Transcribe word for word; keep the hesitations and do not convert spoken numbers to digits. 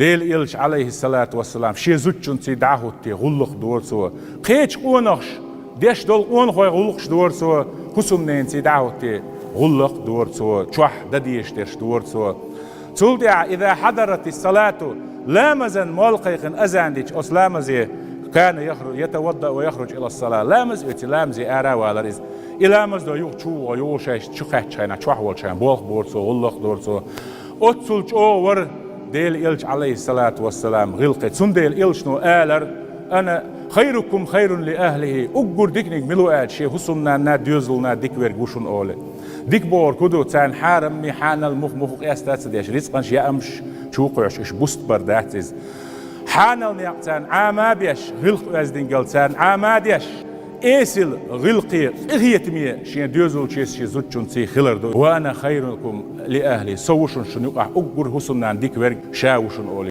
Делан элча, Ӏалайхиссалату вассалам, шен зудчуьнций дӀа а хӀуттий, гӀуллакх дора цо. Кхечу къонахаша деш долу къонахойн гӀуллакхаш дора цо, хӀусамненаций дӀа а хӀуттий, гӀуллакх дора цо, чохь дан дезаш дерш дора цо. Цул тӀаьхьа, иза хьадаратис-салату, ламазан молла кхайкхина азан дича, оцу ламазе, кана яхру-, ятаваддау ва яхруджу илас-сала, ламаз оьций, ламазе ара а валара иза. И ламаз до юха чу вогӀу, юха шайша чу кхаьччу хенахь, чохь волчу хенахь болх бора цо, гӀуллакх дора цо. Оццул чӀогӀа вара Делан элча, Ӏалайхиссалату вассалам, гӀиллакхе. Цундела элчано алара: «Ана хайрукум хайрун ли ахлихи», уггар диканиг мила ву аьлча, шен хӀусамнанна, доьзална дика верг ву шуна олий. Дика бохург хӀун ду? Царна хьарам-м, хьанал, мух-муха къеста а ца деш, рицкъанаш, яамаш чу кхоьхьуш, уьш буста бар дац иза. Хьанал некъ царна Ӏама а беш, гӀиллакх-оьздангалла царна Ӏама а деш, эсала гӀиллакхе, къинхетаме шен доьзалчуьнций, шен зудчуьнций хилар ду. «Ва ана хайрукум ли ахли», со ву шуна, шуна юкъахь уггар хӀусамнанна дика верг ша ву шуна олий.